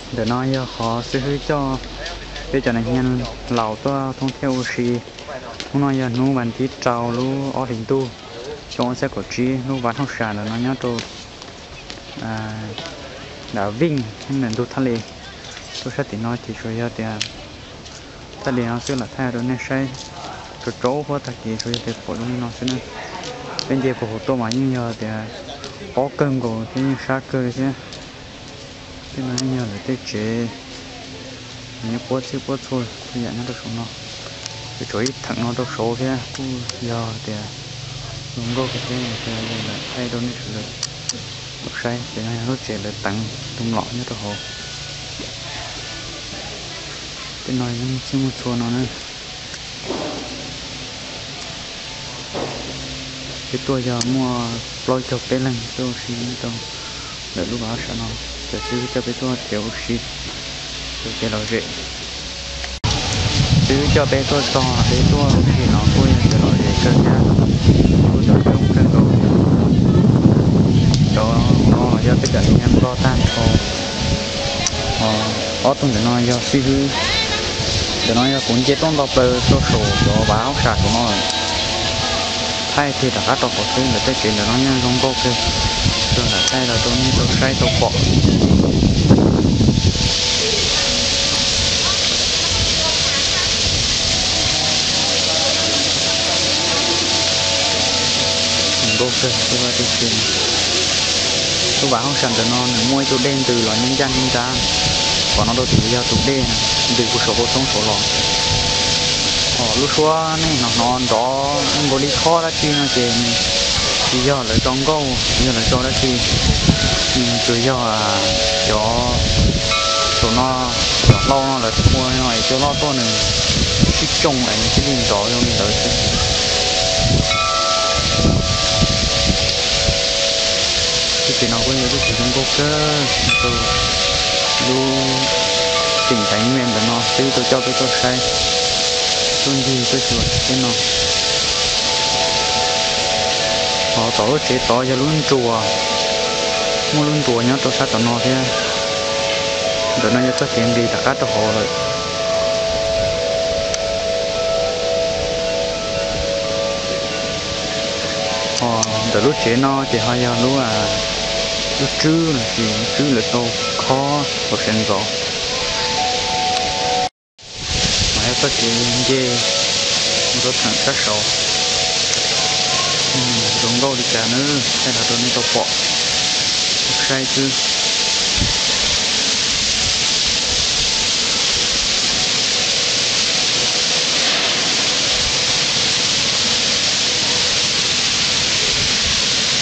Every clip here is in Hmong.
Ntawm no yog qhov xib hwb coj peb cov neeg nyiag laus tuaj thoob thiab ua si. Hnub no yog hnub vas thib rau lub ob hlis ntuj xyoo ob txhiab kaum tsib, lub vaj hauj sam ntawm no nyob rau Nram Vij, ntawm ntug thaj li. Tuaj sab tim no ces tsuas yog tias thaj li no xwb, lam thaij rau nej saib. Rau rau huab tag kis tsuas yog tias pom zoo li no xwb na. Peb nce puag hauv tuaj mas yeej yog tias pob kawg nkaus thiab yeej sab kawg li thiab. Tej no yeej yog lawv tej tsev, nws nyob puab txhij puab txhua txhua yam nyob rau saum no. Tsuas tshuav ib theem no rau saud thiab kuj yog tias zoo nkauj kawg thiab, lam thaij rau nej sawv daws tau saib. Ces no yog lub tsev lawv teev tus mlom nyob rau hauv. Tej no yeej txhij muaj txhua no na. Peb tuaj yog muaj plaub caug peb leeg tuaj ua si nyob rau ntawm lub vaj hauj sam no. Cov xib hwb coj peb tuaj tiav ua si, tiav lom zem. Xib hwb coj peb tuaj txog peb tuaj ua si no kuj yog tiav lom zem kawg thiab, kuj coob coob kawg nkaus. Cov no yog peb cov neeg nyiag nplog tag nrho. Ob tug ntawm no yog xib hwb, ntawm no yog kuv nce tuaj nto plaws rau saum cov vaj hauj sam saum no. Thaij tig rov qab rau qhov twg ntawm tej tsev ntawm no yeej zoo nkauj kawg, tsuas lam thaij los rau nej tau saib tau pom. Zoo nkauj kawg lub vaj dej tsev. Lub vaj hauj sam ntawm no nws muaj ib tug dej ntws los nyob ncaj nyob nrab, qhov no rau tim yog tus dej ntws puag saum kauj txoob saud los. Ho lub suab nej hnov hnov nrov nkaus li khob dab tsi no ces tsis yog lawv tso nkauj, tsis yog lawv tso dab tsi, tsuas yog cov saum no, cov hlau no lawv tua no es cua loj tuaj nws sib tsoo es nws thiaj li nrov zoo li ntawd xwb. Lub tsev no kuj yog lub tsev zoo nkauj kawg, lub teem Thái Nguyên ntawm no xib hwb tau coj peb tuaj saib, tuaj ncig tuaj xyuas tej no. Ho tom lub tsev tod yog lub nruas, muaj lub nruas nyob rau sab tom no thiab. Ntawm no yog txoj kev nqis rov qab rau hauv lawm. Ho ntawm lub tsev no ces ho yog lub, lub tswb los sis lub tswb lawv tau khob hauv sawv ntxov. Mas yog txoj kev nce mus rau theem sab saud. Zoo nkauj li cas na, thaij los rau nej tau pom saib xwb.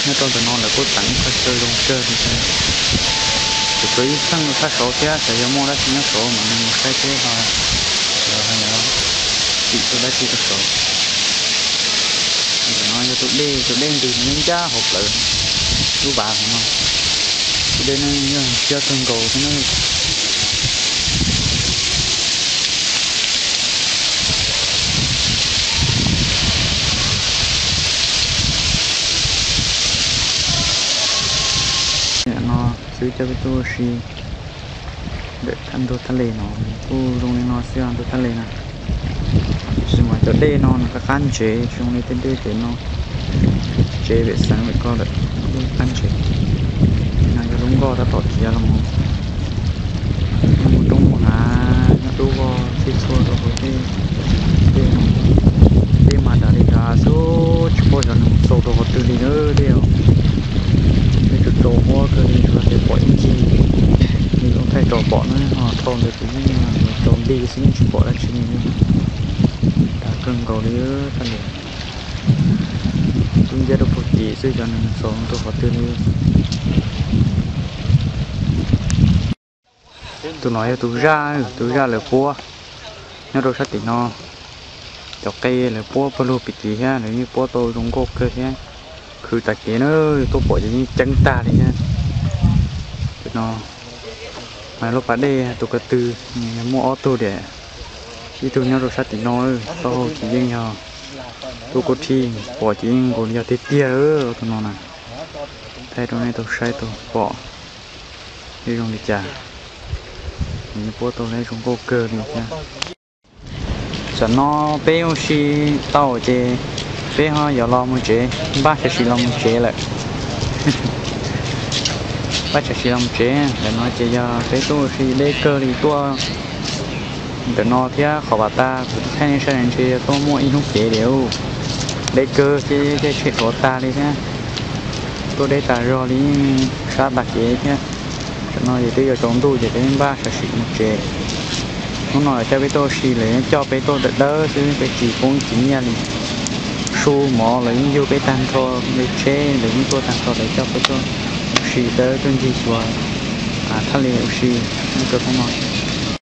Nyob rau ntawm no lawv kuj teev ib qho chaw zoo kawg li thiab. Tsuas tshuav ib txheej rau sab saud thiab, xyov yog muaj dab tsi nyob saud mas mus saib seb ho yog tim tuaj dab tsi rau saud. Ntawm no yog tus dej, tus dej ntws nyob ncaj hauv plawv lub vaj hauv no. Tus dej no yog siab kawg nkaus thiab na. Nim no xwb coj peb tuaj ua si ntawm ntug thaj les no, kuj zoo li no xwb ntug thaj les na. Tiam sis mas cov dej no nws qab qab ntsev, tsis zoo li tej dej pem no, tsev pem xeev pem ko lawm, kuj qab ntsev. No yog lub nkoj tab tom khiav los mus, muaj roob muaj hav nyob dub vog txhij txhua rau hauv tej dej no. Dej mas dav li dav xwb, tsis paub xyov nws mus txaus rau qhov twg li na dej os. Dej tsaus tsaus huab kawg li, tsuas tias pom ib ncig li zoo thaij tso pom na, ho dhau ntawd ces yeej tsaus nti xwb, yeej tsis pom dab tsi li. Dav kawg nkaus li, thaj li tub nciab rau puag tim xwb, xyov nws mus txaus rau qhov twg li. Tus no yog tus zaj, tus zaj lawv puab nyob rau sab tim no. Cov qe lawv puab pawg lug pim tid thiab, lawv yeej puab tau zoo nkauj kawg thiab. Khwv tas kev na, tuaj pom ces yeej ceeb tag li thiab. Tim no mas lub pas dej tus ko tw, nws yog muaj ob tug tiam, ib tug nyob rau sab tim no, taub hau ces yeej yog tuaj kuj thij, pom ces yeej nkaus li yog tiag tiag tus no na. Thaij rau nej tau saib tau pom zoo li cas. Puab tau lawv zoo nkauj kawg li thiab. Tam no peb ua si tau ces peb ho yuav los mus tsev, npaj tam sim los mus tsev lawm. Npaj tam sim los mus tsev, ntawm no ces yog peb tuaj ua si deb kawg li tuaj ntawm no thiab qhov pas tas kuv thaij nej saib ntshe tuaj muaj ib hnub kev li, deb kawg thiab, tej tshem dhuav tag li thiab. Tuaj deb tas zog li, sab tag kev thiab. Tam no ces twb yuav tsaus ntuj ces peb npaj tam sim mus tsev. Hnub no lawv coj peb tuaj ua si, lawv coj peb tuaj dawb dawb xwb, peb tsis poob tsis nyiaj li. Su mov los yeej yug peb tag nrho, tsheb los yeej tuaj tag nrho, lawv coj peb tuaj ua si dawb tuaj ncig xyuas thaj li ua si nyob rau hnub no.